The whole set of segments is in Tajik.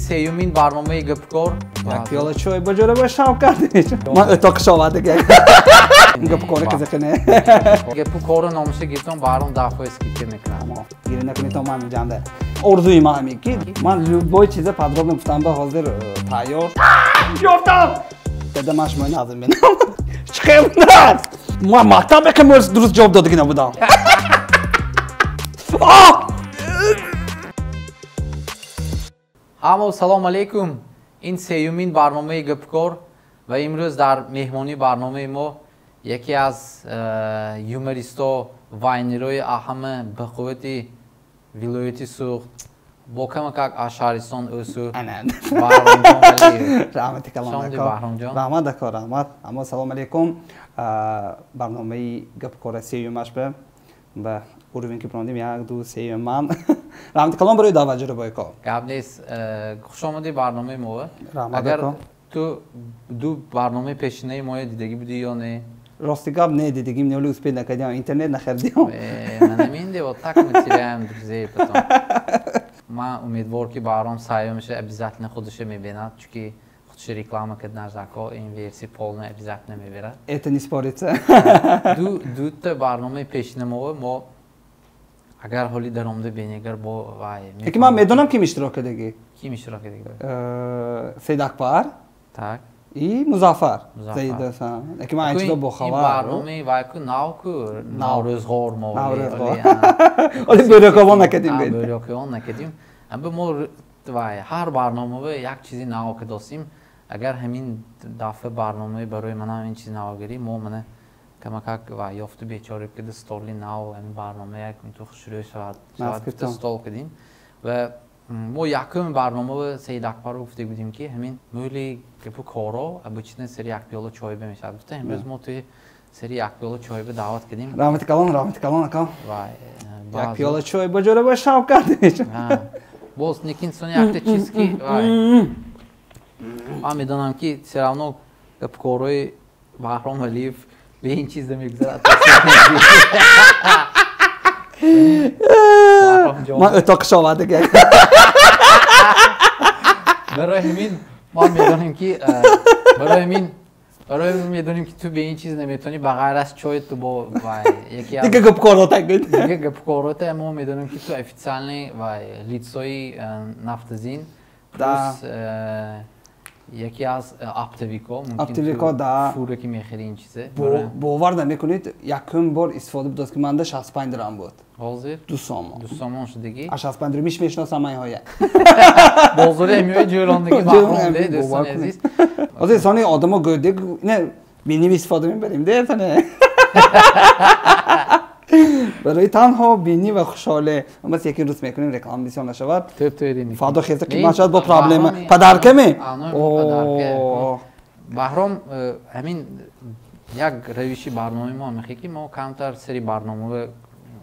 Сеюмин барномаи Гапкор. Як пиёла чой ба ҷора ба шавкат. Ман ӯтоқи шовадага. Гапкори қизиқине. Гапкорро номуша гирифтам, Баҳром 10% скидка мекунам. Гирӣ накунед, то ман инҷанда. Орзуи ман ҳамин ки ман любой чиза подробно гуфтам, ба ҳозир тайёр. Ёфтам! Дада, ман шумои назм менам. Чӣ хел будааст? Ман мактаб якам дуруст ҷавоб додагӣ набудам. Ҳамо салом алейкум. Ин сеюмин барномаи Гапкор ва имрӯз дар меҳмонии барномаи мо яке аз юмористо, вайнерои аҳама ба қуввати вилояти Суғд, бо камакак аз шаҳристон Ӯсу, Баҳромҷон Валиев. Раҳмати калон. Шомди, Баҳромҷон. Раҳмат ако, раҳмат. Ҳамо салом алейкум. Барномаи Гапкора сеюмаш ба уровень ки брондим, як, ду, сеюм ман. Раҳмати калон барои даъват, ҷаробойко. Гап нест. Хуш омадӣ барномаи мо. Раҳмат. Агар ту ду барномаи пешинаи моя дидагӣ будӣ ё не? Рости гап, не дидагим, не, оли успеть накардям, интернет нахаридям. Манаминде, вот так мы теряем друзей потом. Ман умедвор, ки Баҳром саёмаша обязательно худаше мебинад, чунки худша реклама карданаш зако, ин версия полная обязательно мебирад. Это не спорится. Дута барномаи пешина мо агар ҳоли даромада бенегар бо вай. Яки ман медонам, ким иштирок кардагӣ. Ким иштирок кардагӣ? Саид Акбар. Так. И Музаффар. Заидов. Яки ман айчидо бохабар. Ин барномаи вай ку нав ку наврӯзғор мо. Наврӯзғор. Оли бӯрёковон накардим. Бӯрёковон накардим. Аммо мо вай ҳар барномава як чизи нав кардосим. Агар ҳамин дафъа барномаи барои манам ин чиз навгирӣ, мо мана камакак ва ёфту бечора кида столи нав, ҳамин барнома як ту хушрӯй шавад, стол кардим. Ва мо якум барномава Саид Акбаров гуфта будем, ки ҳамин мӯли гапу коро обычно сари як пиёла чой мешавад. Гуфта, имрӯз мо туи сари як пиёла чой даъват кардим. Раҳмати калон, раҳмати калон, ака. Як пиёла чой ба ҷора ба шавкат. Боз некин сони якта чиз, ки вай ман медонам, ки все равно гапкорои Баҳром Валиев бе ин чиз намегузарад. Ман ӯтоқи шовадага. Барои ҳамин ман медонем, ки барои ҳамин медонем, ки ту бе ин чиз наметавонӣ, ба ғайр аз чой ту бо вай яке дига гапкорота гӯд. Дига гапкорота. Мо медонем, ки ту официальный вай лицои Нафтазин, плюс яке аз оптовико. Оптовико, да. Фуре ки мехӯри, ин чизе. Бовар намекунед, якум бор истифода будост, ки манда 65 дирам буд. Ҳозир? 2 сомон. 2 сомон шудагӣ. А 65 дирам мешиносам ман ҳоя. Бозори ҳамиёи ҷӯрондагӣ Баҳром, де, дӯстони азиз. Ҳозир сони одамо гӯдик, не, биним истифода мебарем, де, сане. Барои танҳо бинӣ ва хушҳоле. Бас якин рӯз мекунем, реклама бисёр нашавад. Фардо хеза қимат шавад, бо проблема. Подаркаме? Баҳром, ҳамин як равиши барномаи мо ҳамихе, ки мо камтар сари барномаи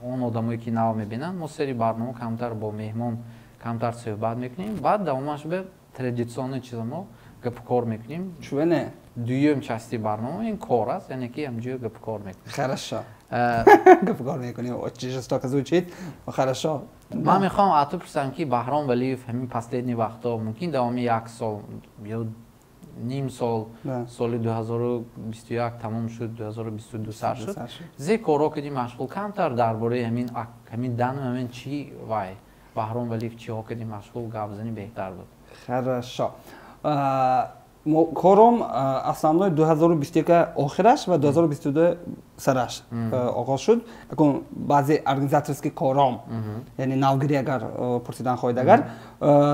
он одамое ки нав мебинанд, мо сари барнома камтар бо меҳмон камтар суҳбат мекунем, баъд давомаш ба традитсионный чиза мо гапкор мекунем. Чӯне? Дуюм части барнома ин кор аст, яъне ки ҳамҷоя гапкор мекунем. Хорошо, гапкор мекунем. Очень жестоко звучит, хорошо. Ман мехоҳам аз ту пурсам, ки Баҳром Валиев ҳамин последний вақтҳо, мумкин давоми як сол ё ним сол, соли 2021 тамом шуд, 2022 сар шуд, зе корҳо кардӣ машғул? Камтар дар бораи ҳамин дану ҳамин чи вай Баҳром Валиев чиҳо кардӣ машғул, гап занӣ беҳтар буд. Хорошо. Кором основной 2021 охираш ва 2022 сараш оғоз шуд. Баъзе организаторский кором, яъне навгирӣ, агар пурсидан хоҳед, агар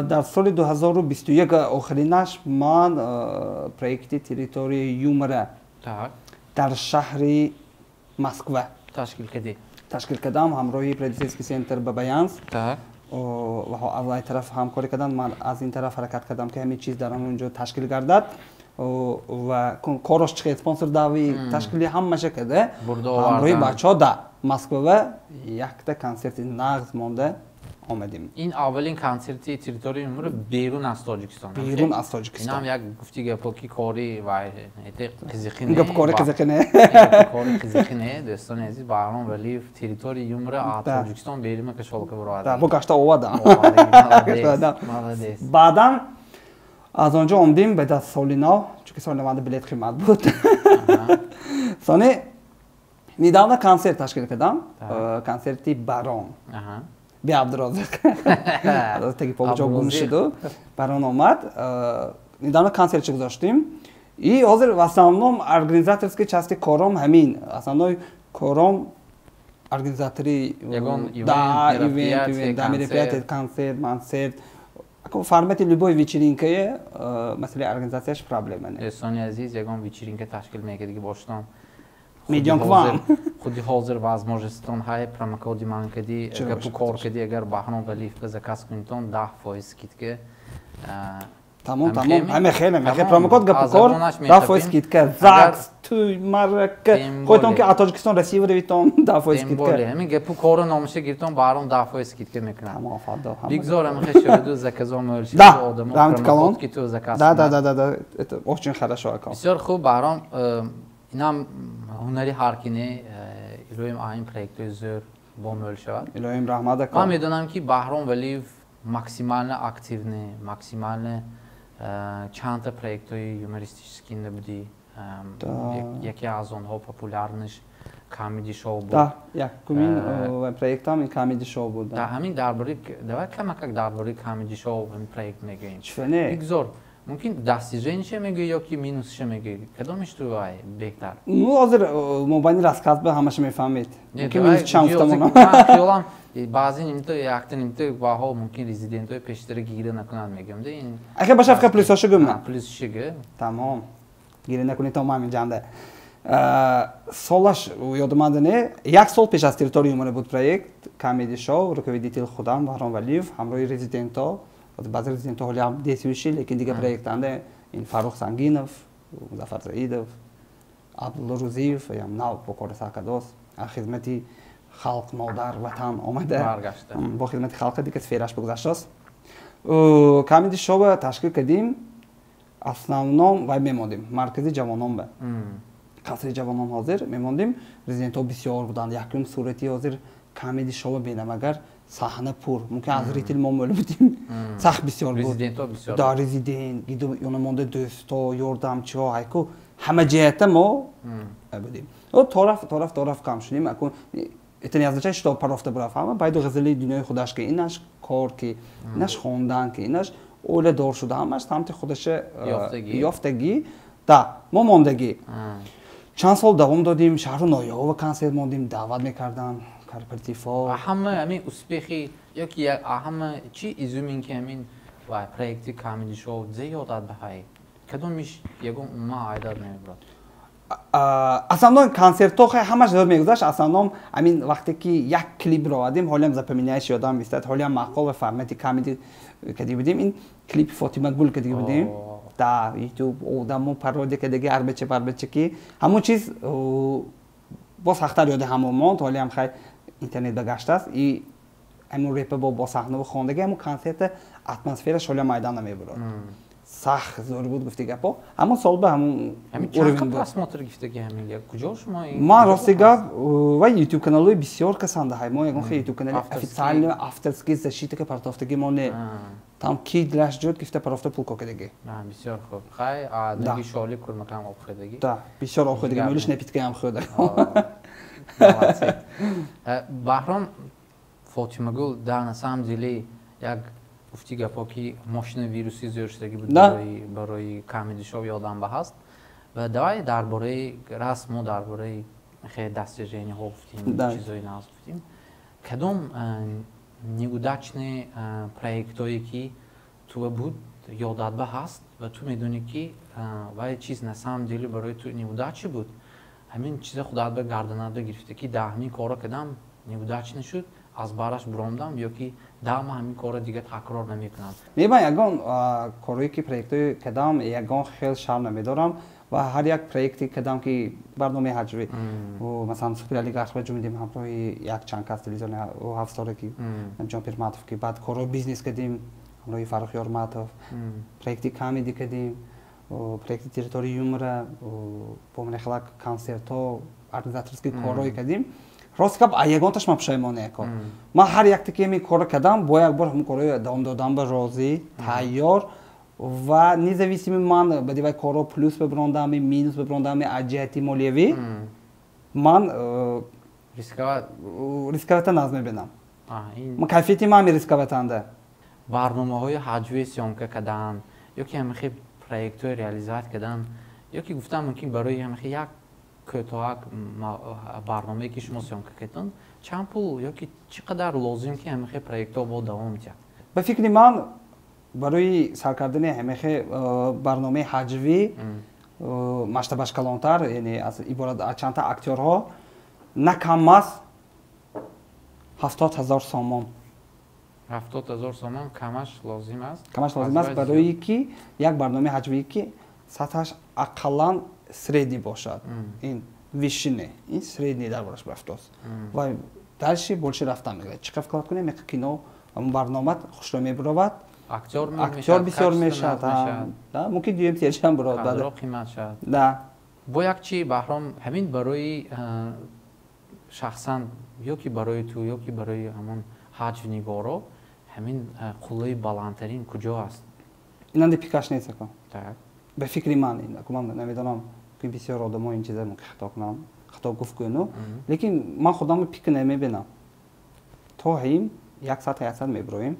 дар соли 2021 охиринаш ман проекти «Территория юмора» дар шаҳри Москва ташкил кардӣ. Ташкил кардам ҳамроҳи продюсерский центр Бабаянс. Ва аз ай тараф ҳамкорӣ карданд, ман аз ин тараф ҳаракат кардам, ки ҳамин чиз дар он ҷо ташкил гардад. Ва корош чихе, спонсор дави, ташкили ҳамаша карда, ҳамроҳи бачаҳо да Москвава якта консерти нағз монда омадем. Ин аввалин консерти «Территория юмора» берун аз Тоҷикистон. Берун аз Тоҷикистон. Инам як гуфти гапо, ки кори вай қизиқи не. Гап кори қизиқи не. Кори қизиқи не, дӯстони азиз. Баҳром Валиев «Территория юмора» аз Тоҷикистон берима кашолка баровард. Бо гашта овадам. Молодец. Баъдан Аз он ҷо омдим баъд аз соли нав, чунки соли наванда билет қимат буд. Сони недавно консерт ташкил кардам, консерти Барон. Би Абдурозиқ. Теги побуҷо гум шуду. Барон омад. Недавно консертчи гузоштим. И ҳозир в основном организаторский части кором ҳамин. Основной кором организатори да, ивент, да, мероприятие, концерт, концерт. Формати любой вечеринкае масъалаи организатсияш проблема не. Дӯстони азиз, ягон вечеринка ташкил мекард ки бошдон. Медианквам. Худи ҳозир возможностон ҳай, промокоди ман кади, гапу кор кади, агар Баҳром Валиев ба заказ кунитон, 10% скидка. Тамом, тамом, ҳаме хеле, мехе промокод гапу кор, 10% скидка, ЗАГС, тӯй, марака, худтон ки аз Тоҷикистон Россия равитон, 10% скидка. Ҳамин гапу кору номаша гиртон, Баҳром 10% скидка мекунад. Тамом, фадо. Бигзор ҳамин шаваду заказо мӯл Да, одамо раҳмати калон. промокод ки ту заказ. Да, это очень хорошо, ака. Бисёр хуб, Баҳром, инам ҳунари ҳар ки не, илоҳим ин проектҳои зӯр бо мӯл шавад. Илоҳим, раҳмат, ака. Ман медонам, ки Баҳром Валиев максимально активный, максимально чандта проектҳои юмористический набудӣ. Яке аз онҳо популярныйш камеди шоу буд. Да, якумин проектам ин камеди шоу буд. Да, ҳамин дар бораи, давай камакак дар бораи камеди шоу ҳамин проект мегӯем. Чфене? Бигзор, мумкин достижениша мегӯӣ ё ки минусша мегӯӣ, кадомиш ту вай беҳтар? Ну, ҳозир мобайни рассказ ба ҳамаша мефаҳмед. Мумкин минус чанд гуфтамонам. Хиёлам, баъзе нимта якта нимта ваҳо мумкин резидентҳои пештара гира накунанд, мегӯям да ин. Ака, баша фақат плюсоша гӯм. Плюсша гӯ. Тамом, гирӣ накунед, то ман инҷанда. Солаш ёдуманда не, як сол пеш аз территория юмора буд проект камеди шоу, руководитель худам, Баҳром Валиев, ҳамроҳи резидентҳо. Баъзе резидентҳо ҳоли ҳам действующий, лекин дига проектанда ин Фаррух Сангинов, Музаффар Заидов, Абдулло Рузиев ям нав бо кори сар кардааст, аз хизмати халқ, модар ватан омада, бо хизмати халқа дига сфераш бигузаштааст. Камеди шоу ташкил кардим, основном вай мемондем маркази ҷавонон, ба қасри ҷавонон ҳозир мемондем. Резидентҳо бисёр буданд. Якум сурати ҳозир камеди шоу бинам, агар саҳна пур, мумкин аз зритель мо мӯл будем, сахт бисёр буд. Да, резидент гиду ёна монда, дӯсто, ёрдамчиҳо, ҳайку ҳама ҷиҳата мо будем. Тораф, тораф, тораф кам шудем. Это не означает, что парофта бураф, ҳама байду ғазали дунёи худаш, ки инаш кор, ки инаш хондан, ки инаш оиладор шуда, ҳамаш самти худаша ёфтагӣ. Да, мо мондагӣ. Чанд сол давом додим, шаҳру ноҳияҳо консерт мондем, даъват мекардам корпоративҳо. Ҳама ҳамин успехи ёки ҳама чи изюминки ҳамин ва проекти камеди шоу зе ёдат ба ҳай, кадомиш ягон умуман айдат намебурад? Основной концертҳо хай ҳамаш зиёд мегузашт. Основном ҳамин вақте ки як клип ровардем, ҳолиам запоминаешь, ёдам меистад, ҳолиам маъқул ва формати камеди кади будем, ин клипи Фотимагул кади будем да ютуб, одамо пародия кадаги, арбеча парбеча, ки ҳамон чиз боз сахтар ёди ҳамон монд. Ҳолиам хай интернет ба гаштааст и ҳамон репа бо саҳнаву хондаги, ҳамон консерта атмосфераш ҳолиам майдан намебурад, сахт зӯр буд, гуфти гапо, ҳамон сол ба ҳамон. Просмотр гифтаги ҳамин куҷо шумо? Ман рости гап, ва ютуб каналҳои бисёр касанда ҳай, мо ягон хел ютуб канали официально авторский защита ка партофтаги мо не, там ки дилаш ҷуд гифта парофта пул кокадаги. Бисёр хуб, хай наги шоли курмакам обхӯрдаги. Да, бисёр обхӯрдаги, мӯлиш напиткаам хӯрда. Баҳром, Фотимагул, да, на самом деле як гуфти гапо, ки мошина вируси зӯр шудаги буд барои камеди шоу, ёдам ба ҳаст. Ва давай дар бораи расму дар бораи хеле достижениҳо гуфтим, чизои нағз гуфтим, кадом неудачный проектҳое ки ту буд, ёдат ба ҳаст ва ту медонӣ, ки вай чиз на самом деле барои ту неудача буд, ҳамин чиза худат ба гарданат гирифта, ки да, ҳамин корро кардам, неудачно шуд, аз бараш буромдам, ё ки да, ман ҳамин корро дига такрор намекунам? Не, ман ягон корҳое ки проектҳое кардам, ягон хел шарм намедорам ва ҳар як проекте кардам, ки барномаи ҳаҷвӣ, масалан Суперлига ба ҷумдим ҳамроҳи якчанд кас телевизиони ҳафтсола, ки Ҷон Пирматов, ки баъд корҳои бизнес кардем ҳамроҳи Фаррух Ёрматов, проекти камеди кардем, проекти территории юмора, бо хелак концертҳо, организаторский корҳое кардем. Рост гап, ягонташ ман пушаймон яко. Ман ҳар якте ки ҳамин корро кардам, бо як бор ҳамин корҳои давом додам, ба розӣ, тайёр. Ва независимо ман ба дивай корро плюс биброндам, минус биброндам аз ҷиҳати молиявӣ, ман рисковать а наз мебинам. Ман кайфияти ман рисковать анда. Барномаҳои ҳаҷвӣ съёмка кардан ё ки ҳамихи проектҳои реализовать кардан, ё ки гуфтам, мумкин барои ҳамихи як кӯтоҳак барномае, ки шумо съёмка кардон, чанд пул ё ки чӣ қадар лозим, ки ҳамихи проектҳо бо давом диҳад? Ба фикри ман, барои сар кардани ҳамихи барномаи ҳаҷвӣ, масштабаш калонтар, яъне аз иборат аз чандта актёрҳо, на кам аз 70 000 сомон. 70 000 сомон камаш лозим аст? Камаш лозим аст, барои ки як барномаи ҳаҷвӣ, ки сатҳаш ақаллан средний бошад. Ин высший не, ин средний дар бораш рафтост ва дальше больше рафтан мегирад. Чӣ қадр вклад кунем, як кино, барнома хушро мебуровад. Актёр. Бисёр мешавад, мумкин дуюм сершам бурод. Қимат шавад. Да. Бо як чи, Баҳром, ҳамин барои шахсан ё ки барои ту, ё ки барои ҳамон ҳаҷвнигоро, ҳамин қуллаи баландтарин куҷо аст? Инанде пикаш нест, ако. Ба фикри ман, ман намедонам, бисёр одамо ин чиза мумкин хато кунам, хато гуфт куну, лекин ман худамро пик намебинам. То ҳим як сатҳ, як сатҳ мебироем,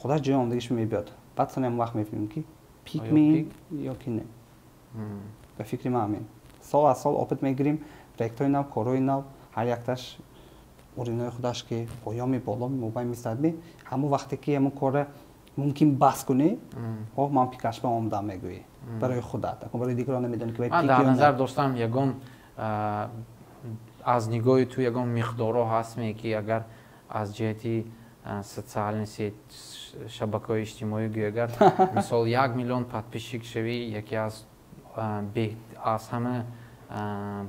худаш ҷои омдагиш мебиёд, баъд сонем вақт мефиҳмем, ки пик ми ё ки не. Ба фикри ман, ҳамин сол аз сол опыт мегирем, проектҳои нав, корҳои нав, ҳар якташ уровень ои худаш, ки поёми боло мобайн мистадми. Ҳамон вақте ки ҳамон корра мумкин бас кунӣ, о, ман пикашба омдам, мегӯӣ барои худат, барои дигарон намедонӣ ки. Ман дар назар доштам, ягон аз нигоҳи ту ягон миқдорҳо ҳастме, ки агар аз ҷиҳати социальный сеть, шабакаҳои иҷтимоӣ гӯй, агар мисол 1 миллион подписчик шавӣ, яке аз ҳама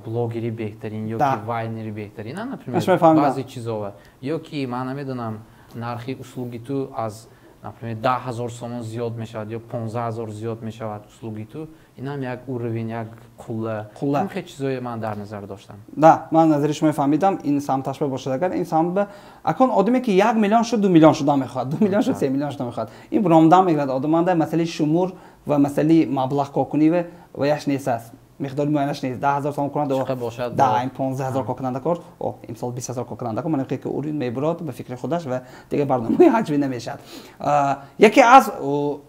блогери беҳтарин ё ки вайнери беҳтарин, например, баъзе чизова, ё ки ман намедонам, нархи услуги ту аз, например, 10 000 сомон зиёд мешавад ё 15 000 зиёд мешавад услуги ту, инам як уровень, як қулла. Хеле чизое ман дар назар доштам. Да, ман назари шумо фаҳмидам. Ин самташба бошад, агар ин самт, акун одаме ки 1 миллион шуд, 2 миллион шуда мехоҳад, 2 миллион шуд, 3 миллион шуда мехоҳад, ин ромдан мегирад. Одаманда масъалаи шумур ва масъалаи маблағ кор ва яш нест аст, миқдори муайянаш нест. 10 000 сом кунад, да, ин 15 000 кор кунанда кор, о, имсол 20 000 кор кунанда кор, ман ки уровень мебурад ба фикри худаш ва дигар барномаи ҳаҷвӣ намешавад. Яке аз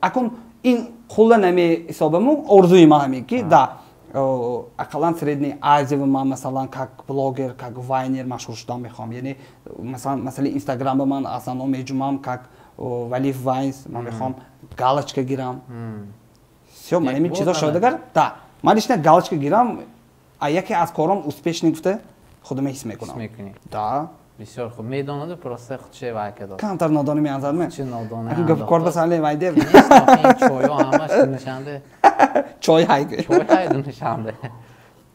акун ин қулла намеҳисобаму, орзуи ман ҳамин ки, да, ақаллан Средний Азия ман, масалан, как блогер, как вайнер машҳур шудан мехоҳам. Яъне, масалан, масъалаи Инстаграмба ман асано меҷумам, как Валиев Вайнс ман мехоҳам галочка гирам. Всё, ман ҳамин чизо шояд, агар, да, ман лично галочка гирам, а яке аз кором успешный гуфта худам ҳис мекунам. Да. Бисёр хуб, медонаду, просто худше вай кардо. Камтар нодонӣ меанзад ме. Чи нодонӣ? Гап кор басале вайде. Чойо ҳамаш дунашанде. Чой ҳай. Чой ҳай дунашанде.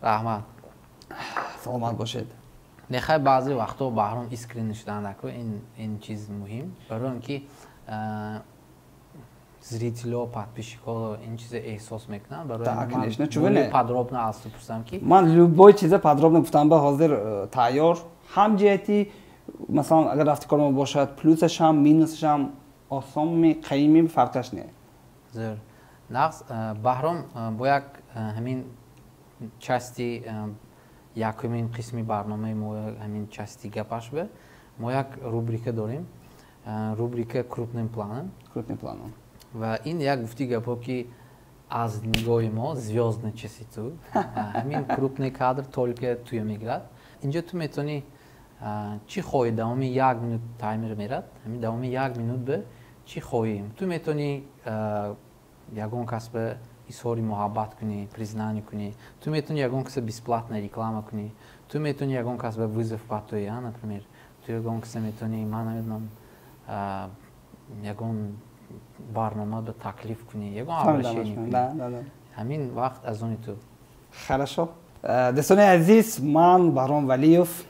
Раҳмат. Саломат бошед. Нехай, баъзе вақтҳо, Баҳром, искренне шудан нако, ин чиз муҳим, барои он ки зритель о, подписчик ҳо ин чиза эҳсос мекунанд. Барои подробно аз ту пурсам, ки ман любой чиза подробно гуфтам ба ҳозир тайёр, ҳам ҷиҳати, масалан, агар рафти кормо бошад, плюсашам, минусашам, осонми, қайими, фарқаш не. Зӯр, нағз, Баҳром. Бо як ҳамин части, якумин қисми барномаи мо, ҳамин части гапаш бе мо як рубрика дорем, рубрика «Крупным планом». Крупным планом. Ва ин як гуфти гапҳо, ки аз нигоҳи мо звёздный часи ту, ҳамин крупный кадр только туя мегирад. Инҷо ту метавонӣ чӣ хоҳӣ, давоми як минут таймер мерад, ҳамин давоми як минут бе чӣ хоҳӣ, ту метавонӣ ягон кас ба изҳори муҳаббат кунӣ, признание кунӣ, ту метавонӣ ягон каса бесплатно реклама кунӣ, ту метавонӣ ягон кас ба вызов партоӣ, например, ту ягон каса метавонӣ, ман намедонам, ягон барнома ба таклиф кунӣ, ягон обращение кунӣ. Ҳамин вақт аз они ту. Хорошо. Дӯстони азиз, ман Баҳром Валиев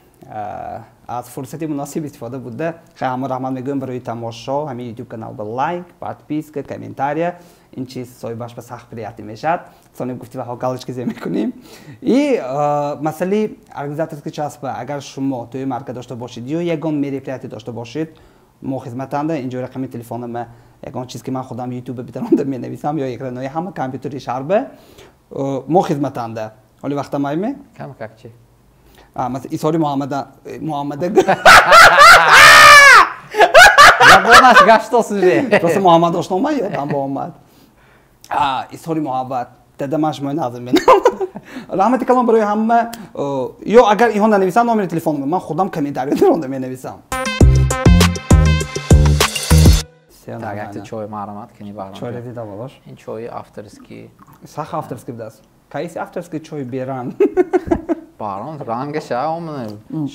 аз фурсати муносиб истифода буда, ҳама раҳмат мегӯям барои тамошо. Ҳамин Ютуб канал ба лайк, подписка, комментария, ин чиз соҳибаш ба сахт приятный мешавад. Сони гуфти ваҳо галочка зе мекунем. И масъалаи организаторский часть ба, агар шумо тӯи марка дошта бошед ё ягон мероприятие дошта бошед. Мо хизматанда инҷо рақами телефонама ягон чиз ки ман худам ютуб битаронда менависам ё экранои ҳама компютери шаҳрба мо хизматанда. Ҳоли вақта майме? Кам как чи? Масалан Исори Муҳаммада Муҳаммада Забонаш гаштос уже. Просто Муҳаммад ошнома ёдам ба омад. Изҳори муҳаббат дадамаш мои назм менам. Раҳмати калон барои ҳама. Ё агар инҳо нанависанд номери телефонам, ман худам комментария даронда менависам. Так, якта чой маҳрамат кини баҳром. Чой дида болош. Ин чои авторский. Сах авторский будааст. Кайси авторский чой беранг. Баҳром рангаш омана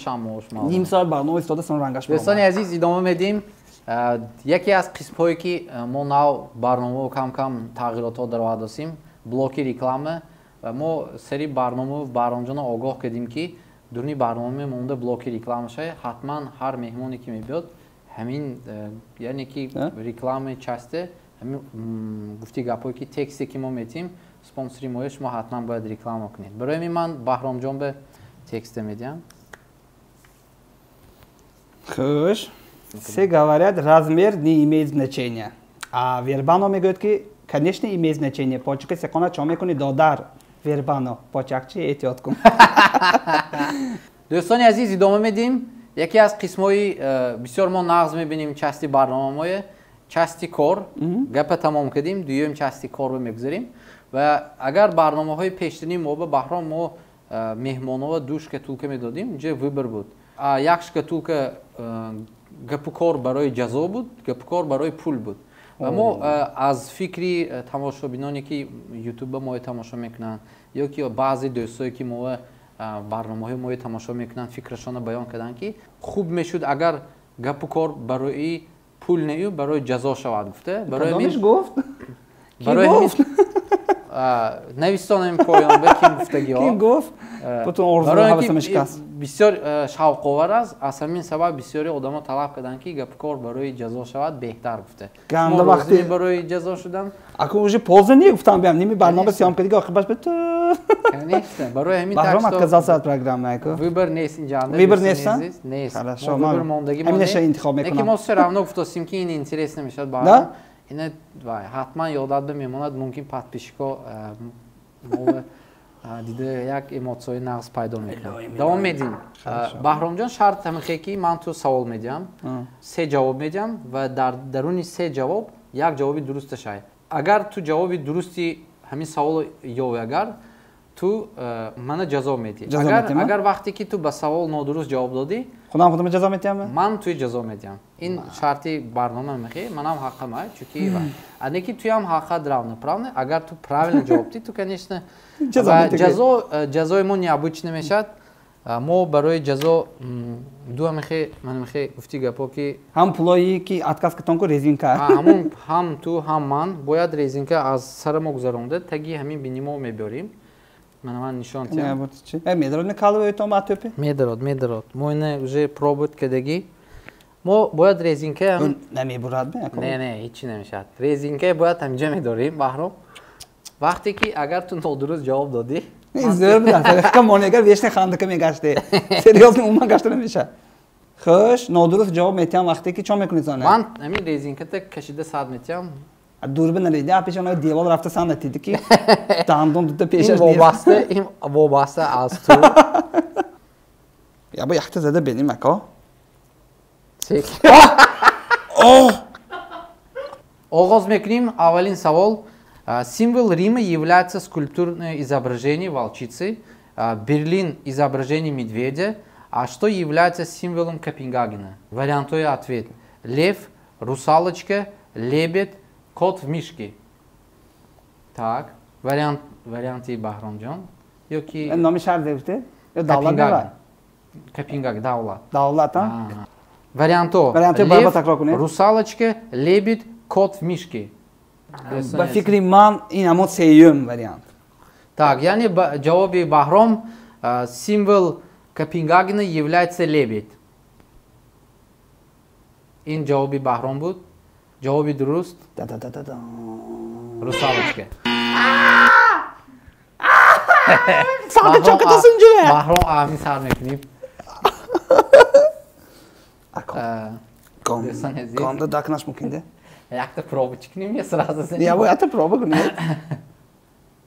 шамош мал. Ним соат барнома истода сон рангаш. Дӯстони азиз, идома медиҳем. Яке аз қисмҳое ки мо нав барномао кам-кам тағйиротҳо даровардосем, блоки реклама ва мо сари барномао Баҳромҷонро огоҳ кардем ки дуруни барномаи монда блоки реклама шава, ҳатман ҳар меҳмоне ки мебиёд ҳамин яъне ки рекламаи часте ҳамин гуфти гапҳое ки тексте ки мо метиҳем спонсори моя шумо ҳатман бояд реклама кунед. Барои ҳамин ман Баҳромҷон ба тексте медиҳам. Хуш. Все говорят, размер не имеет значения. А Вербано мегӯяд ки, конечно, имеет значение. Почка секона чо мекунӣ, додар? Вербано, почакчи эҳтиёт кун. Дӯстони азиз, идома медиҳем. Яке аз қисмҳои бисёр мо нағз мебинем части барномамое, части кор. Гапа тамом кардем, дуюм части корро мегузарем. Ва агар барномаҳои пештарини мо ба Баҳром мо меҳмонова ду шкатулка медодем, инҷа выбор буд. Як шкатулка гапу кор барои ҷазо буд, гапу кор барои пул буд. Ва мо аз фикри тамошобиноне ки ютуба моя тамошо мекунанд ё ки баъзе дӯстое ки мо барномаҳои моя тамошо мекунанд, фикрашонро баён карданд ки хуб мешуд агар гапу кор барои пул нею барои ҷазо шавад гуфта. Барои гуфт? Барои гуфт? Нависонем поён ба ким гуфтагиҳо. Ким гуфт? Бутун орзуи ҳавасам шикаст. Бисёр шавқовар аст. Аз ҳамин сабаб бисёри одамо талаб карданд ки гапкор барои ҷазо шавад беҳтар гуфта. Ганда вақти барои ҷазо шудан. Аку уже поздно не гуфтам биям, ними барнома съёмка дига оқибаш биту. Конечно, барои ҳамин Баҳром отказался от программы, аку. Выбор нест инҷа. Выбор нест? Нест. Хорошо, выбор мондагӣ мо. Ҳаминаша интихоб мекунам. Лекин мо всё равно гуфтосим ки ин интерес намешавад баҳром. Ина вай ҳатман ёдат бимемонад, мумкин подписчико мо дида як эмоцияи нағз пайдо мекунад. Давом медиҳем. Баҳромҷон, шарт ҳамихе ки ман ту савол медиҳам, се ҷавоб медиҳам ва дар даруни се ҷавоб як ҷавоби дуруста шай. Агар ту ҷавоби дурусти ҳамин савол ёвӣ, агар ту мана ҷазо медиҳӣ. Агар вақте ки ту ба савол нодуруст ҷавоб додӣ, худам худам ҷазо медиҳам? Ман туи ҷазо медиҳам. Ин шарти барнома мехе, манам ҳаққам, чунки а не ки туям ҳаққат равноправный. Агар ту правильно ҷавоб дӣ, ту конечно ҷазо ҷазои мо необычный мешавад. Мо барои ҷазо ду мехе, ман мехе гуфти гапо ки ҳам пулое ки отказ катон ку резинка. Ҳамон ҳам ту ҳам ман бояд резинка аз сара мо гузаронда таги ҳамин бини мо мебиёрем. Ман нишон тиям. Медарод не калове то матёпи? Медарод, медарод. Мо ина уже пробует кадаги. Мо бояд резинка намебурад ме? Не, не, ҳеҷ намешавад. Резинка бояд ҳаминҷа медорем, Баҳром. Вақте ки агар ту нодуруст ҷавоб додӣ, зӯр буд. Ҳақиқа монегар вешне хандака мегаште. Серьёзно умуман гашта намешавад. Хуш, нодуруст ҷавоб метиҳам вақте ки чо мекунӣ зона? Ман ҳамин резинката кашида сад метиҳам. Дурба нарида, пеш она девол рафта сан натиди ки дандон дута пешаш нест. Ин вобаста аз ту. Я бо якта зада бинем ака. Оғоз мекунем. Аввалин савол. Символ Рима является скульптурное изображение волчицы, Берлин изображение медведя. А что является символом Копенгагена? Вариантовый ответ: лев, русалочка, лебедь, кот в мишке. Так, варианти Баҳромҷон ё ки номи шаҳр гуфте? Ё давлат мева? Копенгаген давлат. Давлат, а? Варианто. Варианто барба такрор кунед. Русалочка, лебедь, кот в мишке. Ба фикри ман ин ҳамон сеюм вариант. Так, яъне ҷавоби Баҳром символ Копенгагена является лебедь. Ин ҷавоби Баҳром буд. Ҷавоби дуруст. Русалочка. Сарда чокатасын ҷуре. Баҳром ами сар мекунем. Ганда дакнаш мумкин де? Якта проба чикнем я сразу занем. Я якта проба кунем.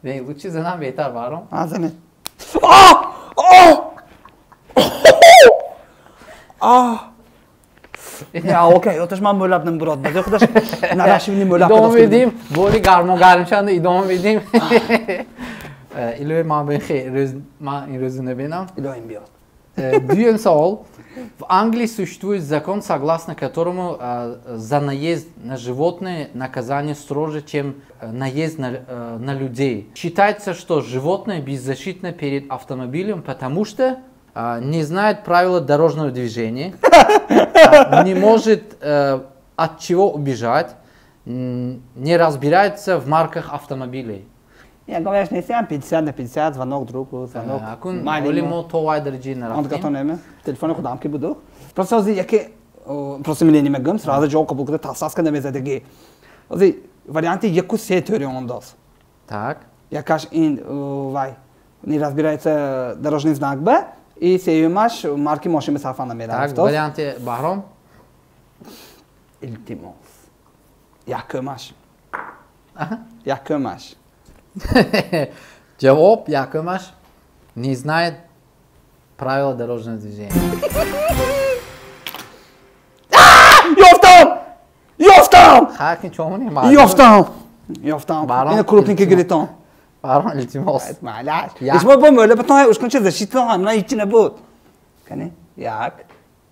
Не, лучше занам беҳтар, Баҳром. А, занем. А! А! А! Я, окей, оташ ман мӯлаб намбурод. Баъзе худаш нарашивни мӯлаб. Идома медиҳем. Бори гармо гармшанда идома медиҳем. Илоҳи ман бин хе рӯз ман ин рӯзу набинам. Илоҳим биёд. Дуюм савол. В Англии существует закон, согласно которому за наезд на животное наказание строже, чем наезд на людей. Считается, что животное беззащитно перед автомобилем, потому что не знает правила дорожного движения, не может от чего убежать, не разбирается в марках автомобилей. Я говорю, не 50 на 50, звонок другу, звонок. Акун, мо то вай дараҷаи нарафтем. Телефони худам ки буду. Просто ози яке просто мнение мегӯям, сразу ҷавоб қабул карда тассас карда мезадаги. Ози варианти яку се теория он дос. Так. Якаш ин вай не разбирается дорожный знак ба и сеюмаш марки мошин ба сарфа намерад. Так, варианти Баҳром? Илтимос. Якумаш. Якумаш. Ҷавоб якумаш не знает правила дорожного движения. Ёфтам! Ёфтам! Хаки чомони? Ёфтам! Ёфтам. Ина крупники гиритон. Барон, илтимос. Малаш. Ишмо бо мӯла батон ушкунча защита ҳам на ҳеҷ набуд. Кани? Як.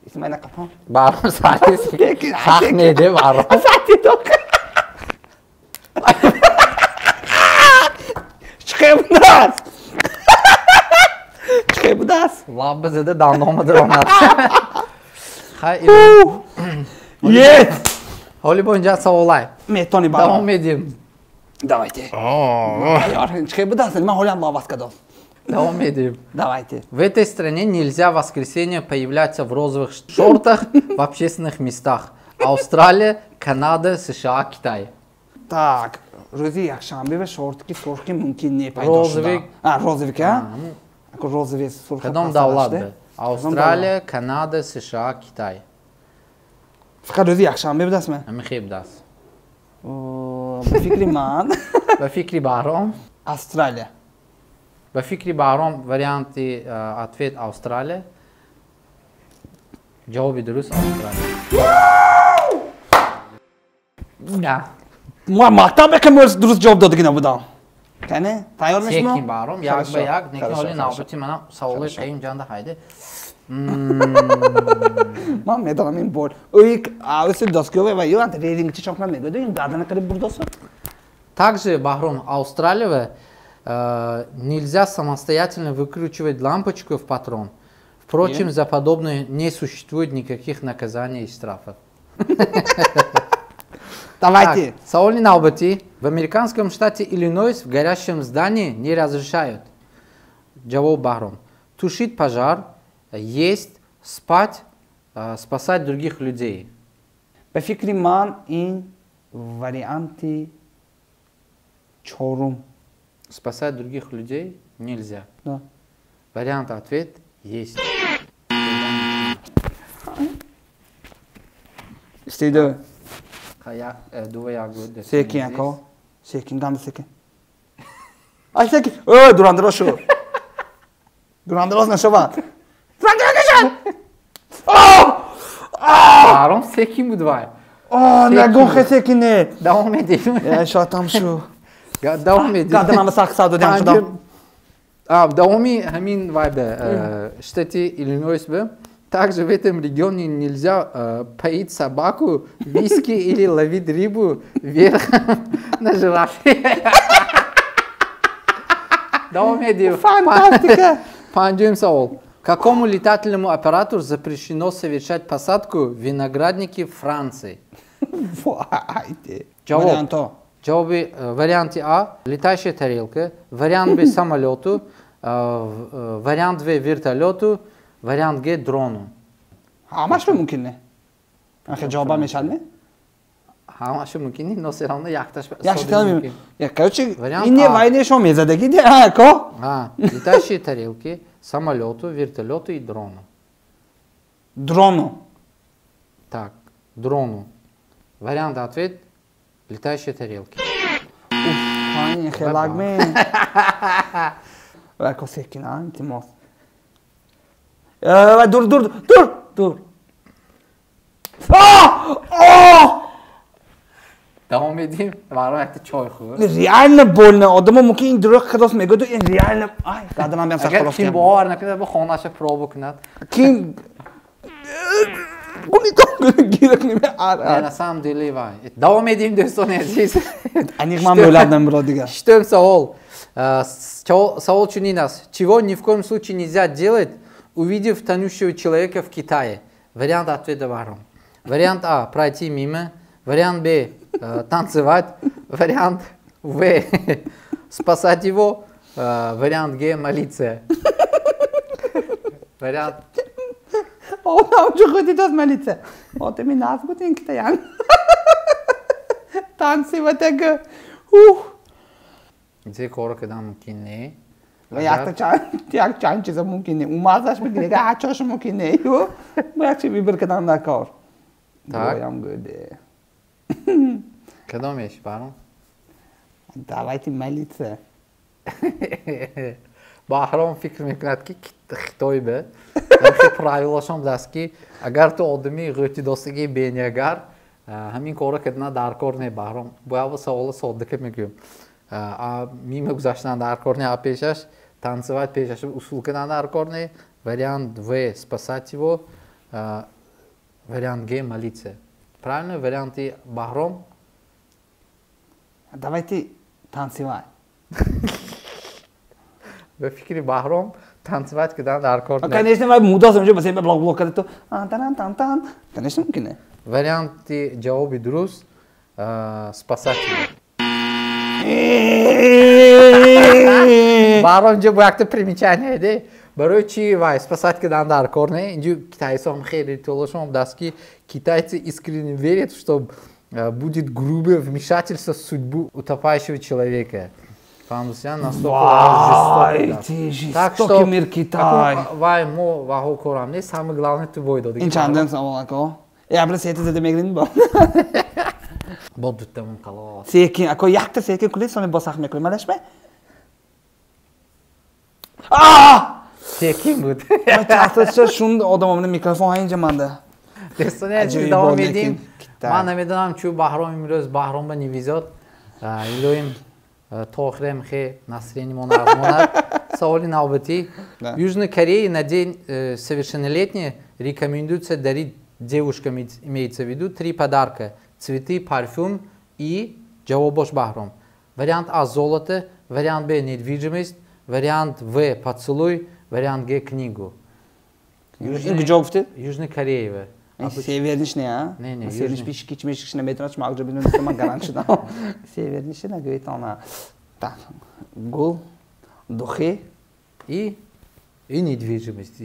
Исмай на қапон. Барон сати. Сахт неде Барон. Сати то. Чиқе будааст? Чиқе будааст? Лаб зада дандома даромад. Хай. Ес! Ҳоли бо инҷа саволай. Метони Барон. Давом медиҳем. Давайте. Чиқе будааст? Ман ҳолиам лаваз кардам. Давом медиҳем. Давайте. В этой стране нельзя в воскресенье появляться в розовых шортах в общественных местах. Австралия, Канада, США, Китай. Так, рӯзи якшанбе ва шортики сурхи мумкин не пайдо шуда. А, розовик, а? Ако розовый сурх. Кадом давлат бе? Австралия, Канада, США, Китай. Фақат рӯзи якшанбе будааст ме? Ҳамин хел будааст. Ба фикри ман. Ба фикри Баҳром? Австралия. Ба фикри Баҳром варианти ответ Австралия. Ҷавоби дуруст Австралия. Да. Ма мактаб яке дуруст ҷавоб додагӣ набудам. Кане, тайёр мешмо? Секин Баҳром, як ба як, неки ҳоли навбати манам саволои қайим ҷанда ҳайде. Ман медонам ин бор. Ӯи авси доскиёве ва ё анта рейтинг чи чонкна мегӯяд, ин гардана қариб бурдосу. Также, Баҳром, Австралия нельзя самостоятельно выкручивать лампочку в патрон. Впрочем, за подобное не существует никаких наказаний и штрафов. Давайте. Так, саволи навбати. В американском штате Иллинойс в горящем здании не разрешают. Ҷавоб Баҳром. Тушить пожар, есть, спать, спасать других людей. Ба фикри ман ин варианти чорум. Спасать других людей нельзя. Да. Вариант ответ есть. Истиду. Дува як буд. Секин яко. Секин дам секин. Ай секин. Ой, дурандро шу. Дурандроз нашавад. Дурандроз нашавад. Баҳром секин буд вай. О, нагон хе секин не. Давом медиҳем. Я шатам шу. Давом медиҳем. Гаданам сахт сад додем худам. Давоми ҳамин вай бе штати Иллинойс бе. Также в этом регионе нельзя поить собаку, виски или ловить рыбу верхом на жирафе. Давом медиҳем. Фантастика! Панҷуюм савол. Какому летательному аппарату запрещено совершать посадку в винограднике Франции? Вайте. Ҷавоб. Ҷавоби варианти А – летающая тарелка, вариант Б – самолету, вариант В – вертолету, вариант Г – дрону. Ҳамашо мумкин не? Ахе ҷавоба мешад не? Ҳамашо мумкин не, но все равно якташ мумкин. Короче, ин не вайне шо мезадаги де, а, ко? А, летающие тарелки, самолету, вертолету и дрону. Дрону. Так, Дрону. Вариант ответ летающие тарелки. Хелак ме. Вако секина, илтимос. Дур, дур, дур, дур. Давом медиҳем. Баҳром якта чой хӯр. Реально больно. Одамо мумкин ин дурӯғ кадос мегӯяд, ин реально. Ай, гаданам ям сахт. Агар ким бовар накунад, ба хонаша проба кунад. Ким На самом деле вай. Давом медиҳем, дӯстони азиз. Аниқ ман мӯладам биро дигар. Шуштум савол. Савол чунин аст. Чего ни в коем случае нельзя делать, увидев тонущего человека в Китае? Вариант ответа, Баҳром. Вариант А пройти мимо. Вариант Б танцевать. Вариант В спасать его. Вариант Г молиться. Вариант Одам худи дод молиться. Одами наз буд ин китаян. Танцевать ага. Ух. Зе кора кадан мумкин не. Як чанд чиза мумкин не. Умазаш бигире, ачош мумкин не. Бо як чи выбор кадан дар кор. Так. Боям гуде. Кадомеш, Баҳром? Давайте молиться. Баҳром фикр мекунад, ки Хитой бе правилашон будааст, ки агар ту одами ғӯтидостагии бениагар, ҳамин корро кардана дар кор не. Баҳром, бояд савола соддака мегӯям. Мимо гузаштан дар кор не, а пешаш танцевать, пешаш усул кардан дар кор не. Вариант В спасать его, вариант Г молиться. Правильно варианти, Баҳром? Давайте танцевать. Ба фикри Баҳром, танцевать кардан дар кор не. Конечно, вай мудост онҷо басе блок блок карда ту. Тан тан тан. Конечно, мумкин не. Варианти ҷавоби дуруст спасать его. Баҳром, инҷо бо якта примечание де. Барои чи вай спасать кардан дар кор не? Инҷо китайсом хеле ритуалашон будааст, ки китайцы искренне верят, что будет грубое вмешательство в судьбу утопающего человека. Фаҳмидусиян, настолько жестокий мир Китай. Вай мо ваҳо корам нест, самое главное, ту бой додӣ. Ин чандем савол, ако? Э, сета зада мегирин бо. Бо дутамон халос. Секин, ако, якта секин кунед, сони бо сахт мекунем, малашме? Секин буд. Шунд одам микрофон инҷа манда. Дӯстони азиз, давом медиҳем. Ман намедонам, чӯ Баҳром имрӯз Баҳром ба невезёт. Илоҳим, то охирем хе настроение мо монад. Саволи навбатӣ. В Южной Корее на день совершеннолетия рекомендуется дарить девушкам, имеется в виду, три подарка: цветы, парфюм и ҷавобош, Баҳром. Вариант А золото, вариант Б недвижимость, вариант В поцелуй, вариант Г книгу. Ин куҷо гуфтед? Южной Корея. Северниш не, а? Не, не. Северниш пиш кич мешиш наметонад, шумо акҷо бидонед, ман гарант шудам. Северниш нагӯед она. Так, гул, духи и недвижимость.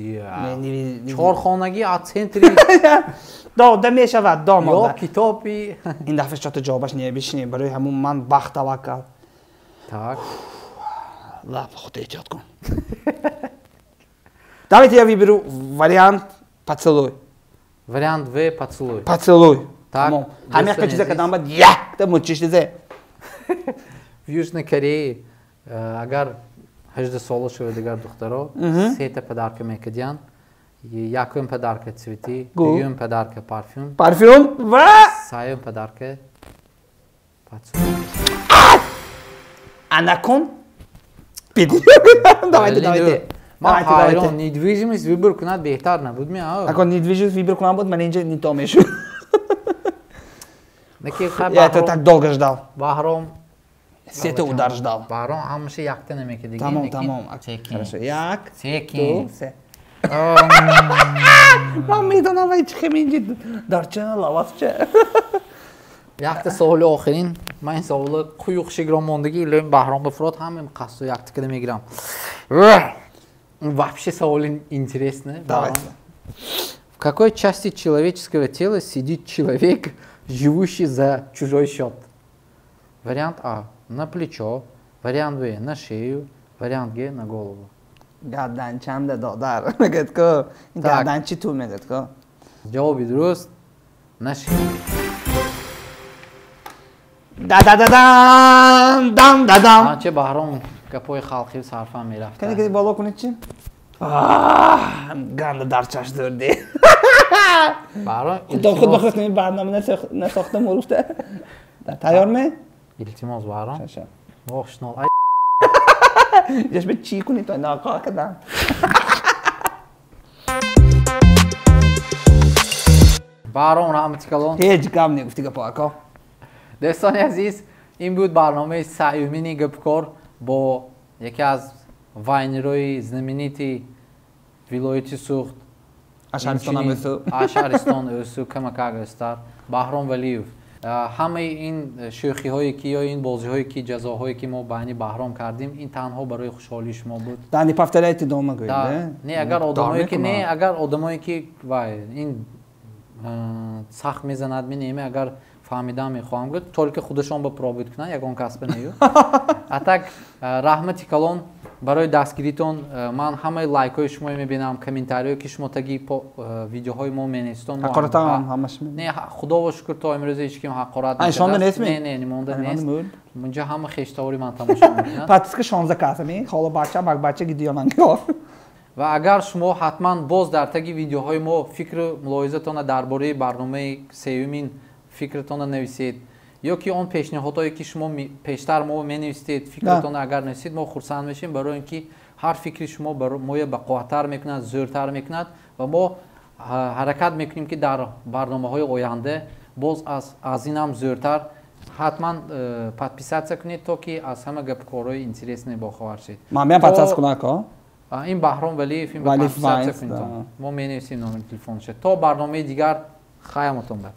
Чорхонагӣ аз центри. Дода мешавад, дом. Ё китоби. Ин дафъа чото ҷавобаш не бишини, барои ҳамун ман бахт таваккал. Так. Лаб, худо эҳтиёт кун. Давайте я выберу вариант поцелуй. Вариант В поцелуй. Поцелуй. Так. Ҳам якта чиза кадам, бад якта мучиш дизе. В Южной Корее агар 18 сола шавад, дигар духтаро сета подарка мекардиянд. Якум подарка цветы, дуюм подарка парфюм. Парфюм ва сеюм подарка поцелуй. Анакун. Давайте, давайте. Ман ҳайрон, недвижимость выбор кунад беҳтар набуд ми? Ако недвижимость выбор кунад буд, ман инҷа не то мешуд. Я это так долго ждал. Баҳром. Сета удар ждал. Баҳром ҳамаша якта намекардиги. Тамом, тамом. Хорошо, як, ду, се. Ман медонам, вай чи хеминҷи дарча лавасча. Якта саволи охирин. Ман ин саволи quyuq шигром мондагӣ, илоҳим, Баҳром бифурод, ҳамин қасду якта када мегирам. Вообще саволи интересный. Давайте. В какой части человеческого тела сидит человек, живущий за чужой счет? Вариант А на плечо, вариант Б на шею, вариант Г на голову. Гарданчанда, додар, мегӯяд ку, гарданчи ту мегӯяд ку. Ҷавоби дуруст Нашед. Да-да-да-дам, дам-да-дам. Анче Баҳром гапҳои халқӣ сарфам мерафт. Кане ки боло кунед чи? Ганда дар чашм дурди. Баҳром, Худо худ ба худ ин барнома насохта мурухта. Тайёр ме? Илтимос, Баҳром. Шаша. Вохшнол. Ҷаш бе чӣ кунӣ то нақа кадан? Баҳром, раҳмати калон. Ҳеҷ гап негуфти гапо ака. Дӯстони азиз, ин буд барномаи сеюмини гапкор бо яке аз вайнерои знаменити вилояти Суғд. Ашаристон ҳам өсу. Ашаристон өсу, камакак өстар. Баҳром Валиев. Ҳамаи ин шӯхиҳое ки ё ин бозиҳое ки ҷазоҳое ки мо байни Баҳром кардем, ин танҳо барои хушҳолии шумо буд. Да, не повторяйте дома, гӯед, Да, не, агар одамое ки не, агар одамое ки вай ин сахт мезанад, ми агар фаҳмидан мехоҳам гӯд, только худашон ба пробуд кунанд, ягон касба нею. А так, раҳмати калон барои дастгиритон. Ман ҳамаи лайкҳои шумо мебинам, комментариҳое ки шумо таги видеоҳои мо менависитон. Ҳақоратам ҳамаш. Не, худоро шукр, то имрӯза ҳеҷ ким ҳақорат Ишонда нестми? Не, не, монда нест. Унҷа ҳама хештавори ман тамошо мекунанд. Подписка 16 кас ми, хола бача, бак бача гидиёнанго. Ва агар шумо ҳатман боз дар таги видеоҳои мо фикру мулоҳизатонро дар бораи барномаи сеюмин фикртонро нависед, ё ки он пешниҳодҳое ки шумо пештар мо менависед, фикртонро агар нависед, мо хурсанд мешем, барои ин ки ҳар фикри шумо моя бақувваттар мекунад, зӯртар мекунад ва мо ҳаракат мекунем, ки дар барномаҳои оянда боз аз инам зӯртар. Ҳатман подписаться кунед, то ки аз ҳама гапкорҳои интересный бохабар шед. Ман меам подписаться кунам, ака. Ин Баҳром Валиев, ин Валиев подписаться Вайнс, кунед. Да. Мо менависем номери телефонша. То барномаи дигар, хайаматон бар.